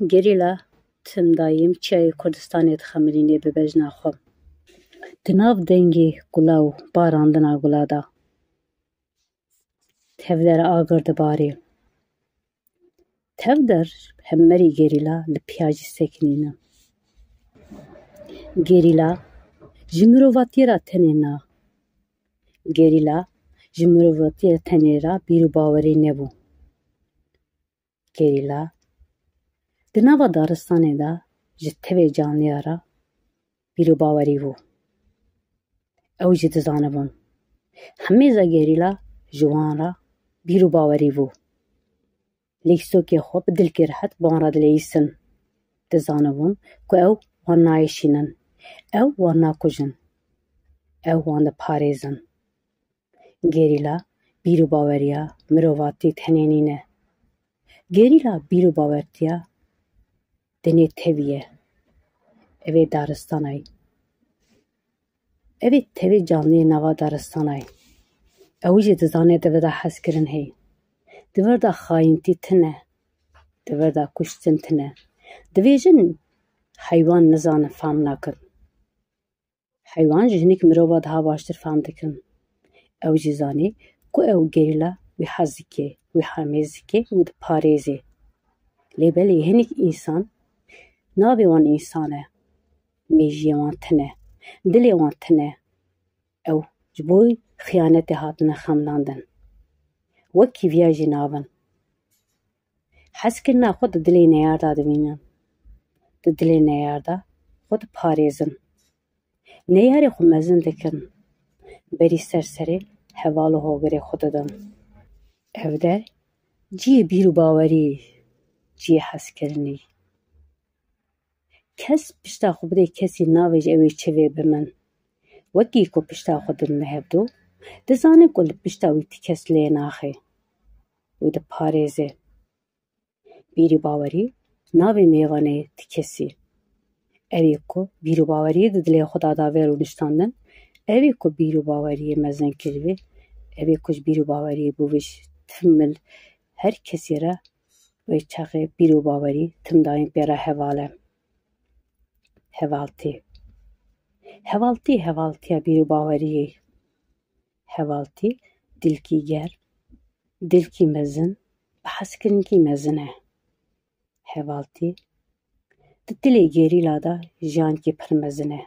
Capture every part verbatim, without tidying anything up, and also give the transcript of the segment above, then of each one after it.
Gerîla tim dayîm çiyayê Kurdistanê dixemilînê bi bejna xwe. Di nav dengê gula û barandina gula de. Tevdere agir dibarê. Tevder hemberî gerîla li piya jî sekinîne. Gerîla ji mirovatiyê re tenê na. Gerîla ji mirovatiyê tenê re bîr û bawerî nebû. Gerîla di nava daristanê de ji tevê canliya re bîr û bawerî bû. Ew jî dizanibûn. Hemêza gerîla ji wan re bîr û bawerî bû. Lîsokê xwe bi dilkî rehet bi wan re dileyîsin. Dizanibûn ku ew wan nayêşînin. Ew wan nakujin. Ew wan diparêzin. Gerîla bîr û baweriya mirovatî tenê nîne. Gerîla bîr û bawertiya dinê tevî ye. Ev ê daristanay. Ev ê tevê canliyê nava daristanay. Ew jî dizane di vir de hezkirin heye. Di vir de xayîntî tune. Di vir de kuştin tune. Divêjin heywan nizanin, fam nakin. Heywan ji hinek mirova daha baştir fam dikin. Ew jî zanî ku ew gerîla wî hez dike, wî hemêz dike û diparêzê. Lê belê hinek însan navê wan însan e. Mêjiyê wan tune, dilê wan tune. Ew ji bo xiyanetê hatine xemlandin. Wekî viya jî nabin. Hezkirina xwe di dilê neyar de dibînin. Di dilê neyar de xwe diparêzin. Neyarê xwe mezin dikin. Berî ser serê heval û hogirê xwe didin. Ev der cihê bîr û bawerî, cihê hezkirinî. Kes pişta xwe bidê kesî navêje ew ê çi vê bi min. Wekî ku pişta xwe didin hevdu, dizanin ku li pişta wî ti kes lê naxê. Wî diparêzê. Bîr û bawerî navê mêvanê ti kesî. Ev ê ku bîr û baweriyê di dilê xwe de daver û niştandin, ev ê ku bîr û baweriyê mezin kiribê, ev ê ku ji bîr û baweriyê bûvî ji tim mil her kesî re wê çaxê bîr û bawerî tim dayîn pê re heval e. Hevaltî. Hevaltî, hevaltiya bîr û baweriyê. Hevaltî dilkî germ, dilkî mezin, bi hezkirinkî mezin e. Hevaltî di dilê gerîla de jiyankî pir mezin e.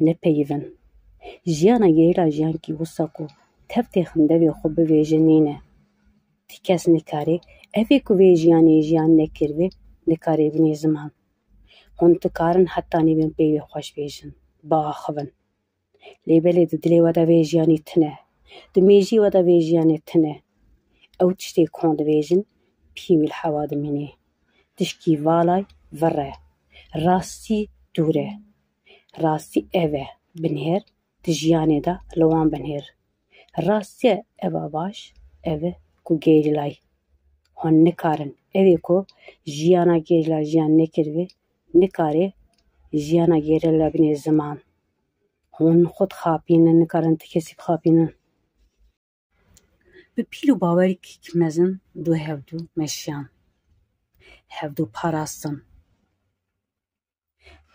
Nepeyivin. Jiyana gerîla jiyankî wisa ku tev têxin devê xwe bivêje nîne. Ti kes nikarê ev ê ku vê jiyanê jiyan nekiribê, nikarê binê ziman. Hûn dikarin hetanî bên peyvê xweş bêjin, biaxivin. Lê belê di dilê we de vê jiyanî tune. Di mêjiyê we de vê jiyanê tune. Ew tiştê ku hûn dibêjin, pî wî li hewa dimînê. Tişkî valay vir e. Rastî dûr e. Rastî ev e. Binêr di jiyanê de li wan binêr. Rastiya eva baş ev e ku gerîlayî. Hûn nikarin. Ev ê ku jiyana gerîla jiyan nekiribê, nikare jiyana gerîla binê ziman. Hûn xwe dixapînin, nikarin ti kesî bixapînin. Bi pîl û bawerikek mezin du hevdu meşiyan. Hevdu parastin.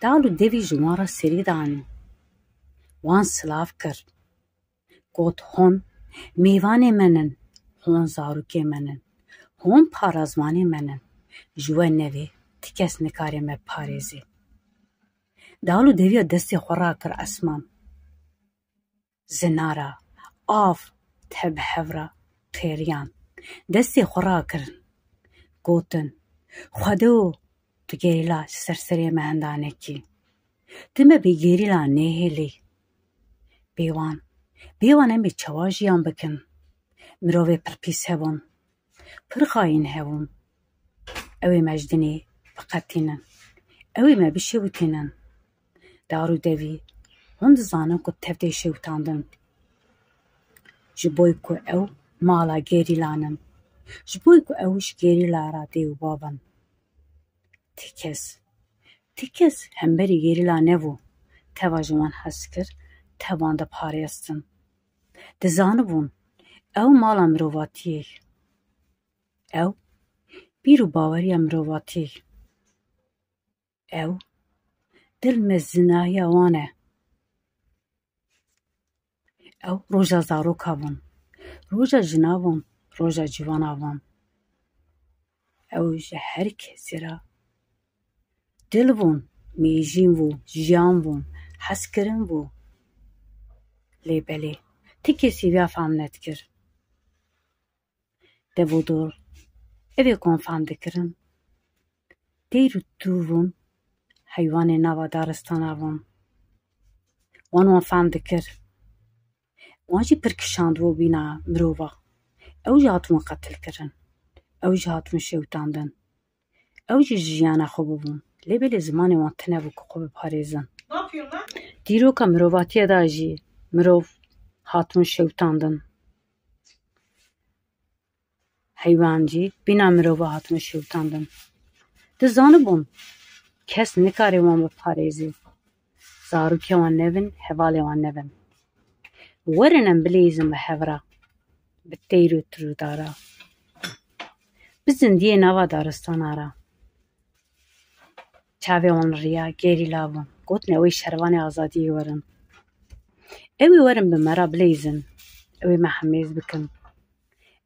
Dal û devî ji wan re serî danî. Wan silav kir. Got, hûn mêvanê min in, hûn zarokê min in, hûn parazvanê min in. Ji we nevê ti kes nikare me parêzê. Dal û deviya destê xwe rakir esman. Zinara, av, te bi hev re qêriyan. Destê xwe rakirin. Gotin, Xwedê û tu gerîla ji ser serê me henda nekî. Tu me bê gerîla nehêlî. Bê wan, bê wan em ê çawa jiyan bikin? Mirovê pir pîs hebûn. Pir xayîn hebûn. Ew ê me ji dinê biqetînin. Ew ê me bişewitînin. Dar û devî, hûn dizanin ku tev tê şewitandin. Ji bo ku ew mala gerîlan in. Ji bo ku ew ji gerîla re dê û bav in. Ti kes, ti kes hemberî gerîla nebû. Teva ji wan hez kir, tevan diparêstin. Dizanibûn, ew mala mirovatiyê ye. Ew bîr û baweriya mirovatî ye. Ew dil mezinahiya wan e. Ew roja zaroka bûn, roja jina bûn, roja civana bûn. Ew ji her kesî re dil bûn, mêjîn bû, jiyan bûn, hezkirin bû. Lê belê, ti kesî vîya fam nedikir. Dev û dor, ev ê ku wan fam dikirin, teyr û tûr bûn, heywanê nava daristana bûn. Wan wan fam dikir. Wan jî pir kişandibû bîna mirova. Ew jî hatibûn qetilkirin. Ew jî hatibûn şewitandin. Ew jî ji jiyana xwe bûbûn. Lê belê zimanê wan tune bû ku xwe biparêzin. Dîroka mirovatiyê de jî mirov hatibûn şewitandin. Heywan jî bîna mirova hatibûn şewitandin. Dizanibûn kes nikare wan biparêzê. Zarokê wan nebin, hevalê wan nebin. Werin em bileyzin bi hev re, bi teyr û tirûdara. Bi zindiyê nava daristana re. Çavê wan riya gerîla bûn. Gotin ew ê şervanê azadiyê werin. Ew ê werin bi me re bileyzin. Ew ê me hemêz bikin.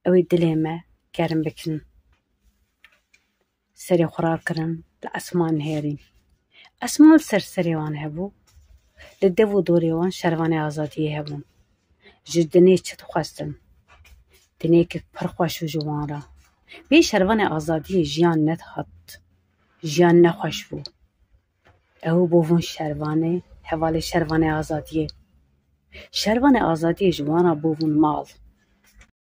Ew ê dilê me germ bikin. Serê xwe rakirin, li esman nihêrîn. Esman li ser serê wan hebû. Li dev û dorê wan şervanê azadiyê hebûn. Ji dinê çi dixwestin? Dinêkek pir xweş bû ji wan re. Bê şervanê azadiyê jiyan nedihat. Jiyan nexweş bû. Ew bûbûn şervanê, hevalê şervanê azadiyê. Şervanê azadiyê ji wan re bûbûn mal.